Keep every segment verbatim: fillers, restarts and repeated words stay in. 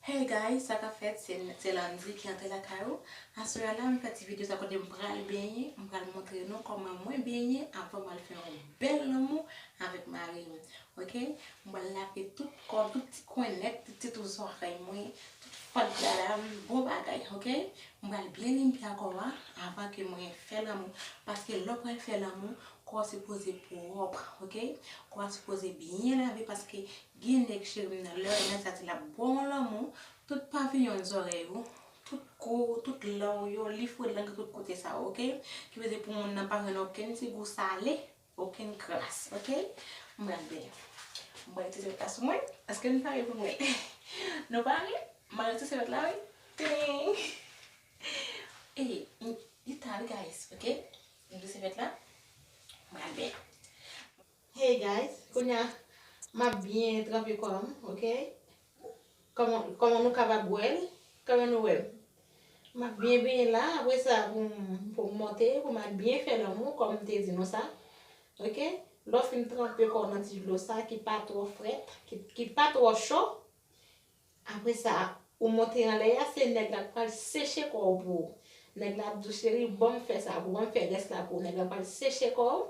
Hey guys, sa k ap fèt? Se, se Landy ki antre lakay ou. Aswè a la, m fè ti videyo sa kote m pral benyen, m pral montre nou kòman mwen benyen avan m al fè yon bèl lanmou avèk mari m. Ok? M pral lave tout kò m, tout ti kwen nèt, tout ti tou zòrèy mwen, tout fòt dada m, bon bagay, ok? M pral byen limpye kò a avan ke mwen fè lanmou. Paske lè w pral fè lanmou, kò w sipoze pwòp, ok? Kò a sipoze byen lave paske gen nèg cheri m nan, lè w wè nèg sa di l ap ba w lanmou, tout paviyon zòrèy ou, tout kou, tout lan w yo, li fre lang tout kote sa yo, ok? Ki vle di pou moun nan pa jwenn okenn ti gou sale, okenn kras, ok? M pral benyen. M pral itilize sèvyèt la sou mwen. Èske nou pare pou mwen? Nou pare? M pral itilize sèvyèt la, wi. Ting! Ey, m, li ta wi, guys, ok? M itilize sèvyèt la. M pral benyen. Hey guys, kounye a m ap byen tranpe kò m, ok? Kòman, kòman nou kapab wè l? Kòman nou wè m? M ap byen benyen la, apre sa pou m, pou m monte, pou m al byen fè lanmou, kòm m te di nou sa. Ok? Lè w fin tranpe kò w nan ti dlo sa ki pa twò frèt, ki, ki pa twò cho, apre sa, ou monte anlè a, se nèg la k pral seche kò w pou ou. Nèg la ap di w, cheri, ban m fè sa pou ou, ban m fè rès la pou ou. Nèg la pral seche kò w.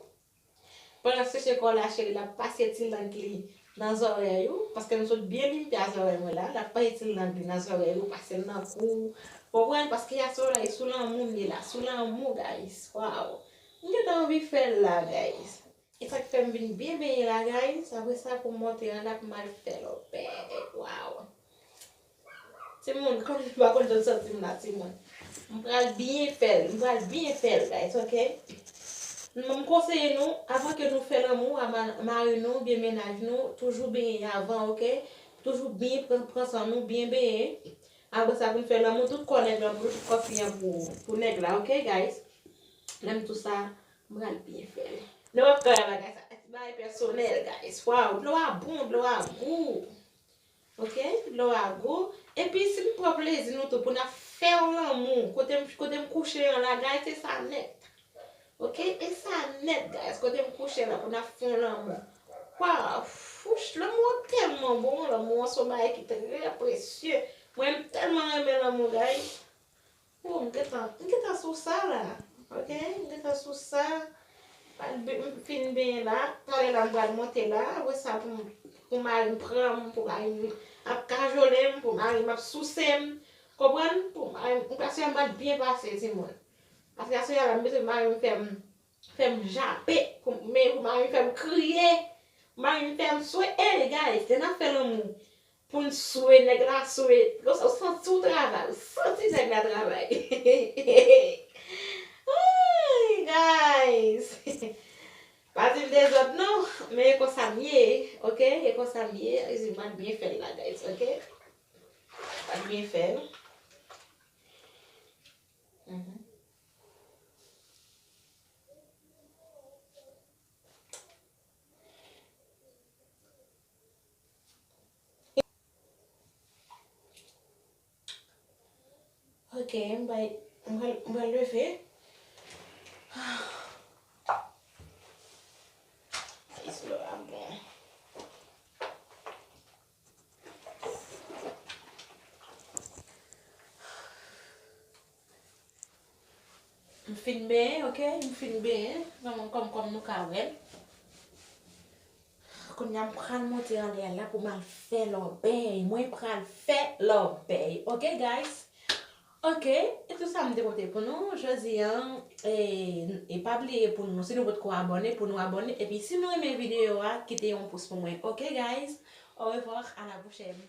Pandan l ap seche kò w la, cheri, l ap pase ti lang li nan zòrèy ou, paske m sot byen limpye zòrèy mwen la, l ap pase ti lang li nan zòrèy ou, pase l nan kou w. Konprann? Paske aswè la, e sou lanmou m ye la, sou lanmou, guys. Waw! M gentan anvi fè l la, guys. E sa k fè m vin byen benyen la, guys. Apre sa, pou m monte anlè pou m al fè lòbèy. Waw! Timoun, kòm nou pa konn jan m santi m la, timoun. M pral byen fè l, m pral byen fè l, guys, ok? M, m konseye nou, avan ke nou fè lanmou a ma-, mari nou, oubyen mennaj nou, toujou benyen avan, ok? Toujou byen pran, pran san nou, byen benyen. Apre sa, pou n fè lanmou, tout kò nèg lan pou, tout kò fi an pou, pou nèg la, ok, guys? Lè m di w sa, m pral byen fè l. Nou wè kòman bagay sa, ti bagay pèsonèl, guys. Waw, dlo a bon, dlo a gou. Ok, dlo a gou. Epi si n pran plezi nou tou pou n ap fè yon lanmou, kote m, kote m kouche an la, guys, se sa nèt. Ok, e sa nèt, guys, kote m kouche la pou n ap fè yon lanmou. Waw, fouch, lanmou an tèlman bon, lanmou an se yon bagay ki trè presye. Mwen, m tèlman renmen lanmou, guys. Oh, m gentan, m gentan sou sa la. Ok, m gentan sou sa. Pral be-, m fin benyen la. Talè la m pral monte la. Apre sa pou m, pou mari m pran m, pou mari m ap kajole m, pou mari m ap souse m. Konprann? Pou mari m, m prèske m pral byen pase, timoun. Paske aswè a la m bezwen mari m fè m, fè m jape, pou, men pou mari m fè m kriye, pou mari m fè m swe. Ey, guys, lè n ap fè lanmou, pou n swe, nèg la swe. Ou sa-, ou santi w travay, ou santi nèg la travay. Ay, guys. Pa di m dezòd non, men e konsa m ye, ok? E konsa m ye. Ezi, m al byen fè l la, guys, ok? M al byen fè l. Mhm. Ok, m bay, m pral, m pral leve. Ay, sou lò a bon. M fin benyen, ok? M fin benyen. Kòm, kòm, kòm nou ka wè l. Kounye a m pral monte anlè a la pou m al fè lòbèy. Mwen pral fè lòbèy. Ok, guys? Ok, e tout sa m te pote pou nou jodi a. E, e pa bliye pou nou, si nou potko abòne, pou nou abòne. Epi si nou renmen videyo a, kite yon pous pou mwen. Ok, guys? Au revoir, à la prochaine.